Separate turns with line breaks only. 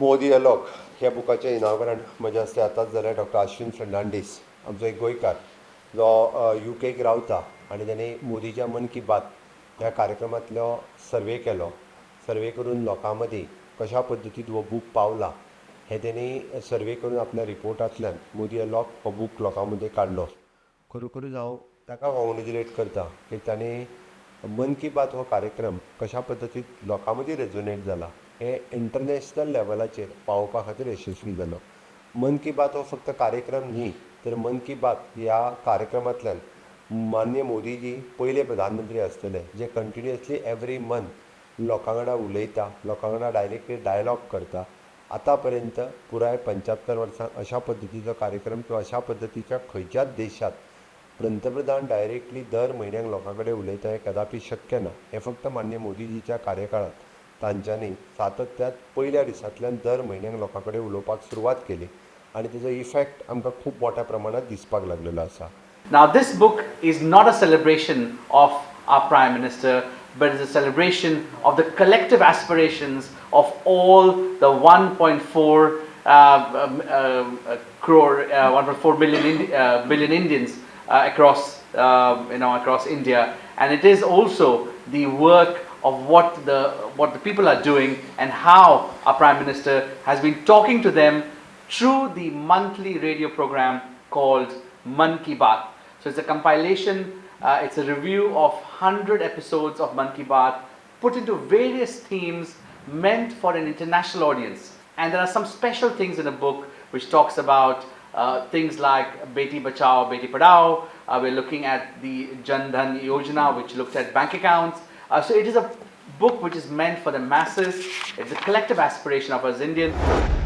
Modi unlock ह्या बुकाचें इनागरण म्हज्या हस्ते आतांच जालें. डॉक्टर आश्विन फर्नांडीस, आमचो एक गोंयकार जो युकेक रावता आनी ताणें मोदीच्या मन की बात ह्या कार्यक्रमांतलो सर्वे केलो. सर्वे करून लोकां मदीं कशा पद्दतीन हो बूक पावला हें तेणी सर्वे करून आपल्या रिपोर्टांतल्यान मोदी अनलॉक हो बूक लोकां मदीं काडलो. खरोखरूच हांव ताका कॉंग्रेजुलेट करता की ताणें मन की बात हो कार्यक्रम कशा पद्दतीन लोकां मदीं रेजोनेट जाला हें इंटरनॅशनल लेवलाचेर पावोवपा खातीर यशस्वी जालो. मन की बात हो फक्त कार्यक्रम न्ही, तर मन की बात ह्या कार्यक्रमांतल्यान माननीय मोदीजी पयले प्रधानमंत्री आसतले जे कंटिन्युअसली एवरी मंथ लोकां वांगडा उलयता, लोकां वांगडा डायरेक्टली डायलॉग करता. आतां पर्यंत पुराय 75 वर्सां अशा पद्दतीचो कार्यक्रम किंवा अशा पद्दतीच्या खंयच्याच देशांत पंतप्रधान डायरेक्टली दर म्हयन्याक लोकां कडेन उलयता हें कदापी शक्य ना. हें फक्त माननीय मोदीजीच्या कार्यकाळांत तांच्यांनी सातत्यात पयल्या दिसांतल्यान दर म्हयन्याक लोकां कडेन उलोवपाक सुरवात केली आनी तेजो इफेक्ट आमकां खूब मोठ्या प्रमाणांत दिसपाक लागलेलो आसा.
Now, this book is not a celebration of our Prime Minister, but is a celebration of the collective aspirations of all the 1.4 crore, 1.4 billion Indians across, you know, across India, and it is also the work of what the people are doing and how our Prime Minister has been talking to them through the monthly radio program called Man Ki Baat. So it's a compilation, it's a review of 100 episodes of Man Ki Baat put into various themes meant for an international audience. And there are some special things in the book which talks about things like Beti Bachao, Beti Padhao. We're looking at the Jan Dhan Yojana, which looks at bank accounts. So it is a book which is meant for the masses. It's a collective aspiration of us Indians.